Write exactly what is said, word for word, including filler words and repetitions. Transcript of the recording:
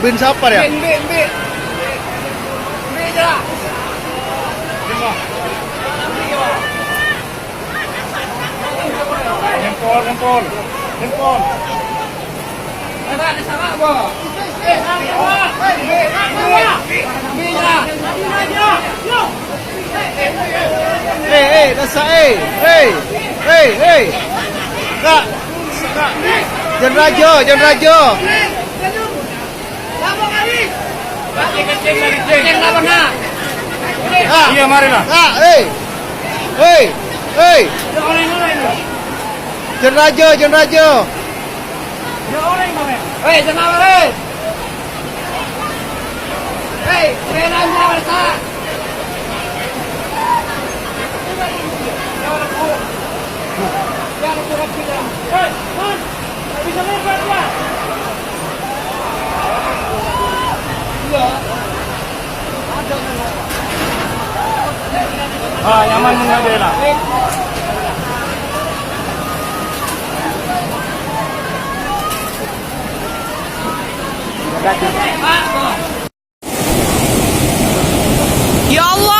Bin Safar ya? Bin, bin, bin. Bin je lah. Jempol, jempol. Jempol. Eh, eh, dasar, eh. Eh, eh, eh. Kak, kak. Jan Raja, Jan Raja. Kak. Iya, marilah. Kak, eh. Eh, eh. Jan Raja, Jan Raja. Hei, jangan lari! Hei, kena nyawa tak? Ha, nyaman mengadai lah. Ya Allah,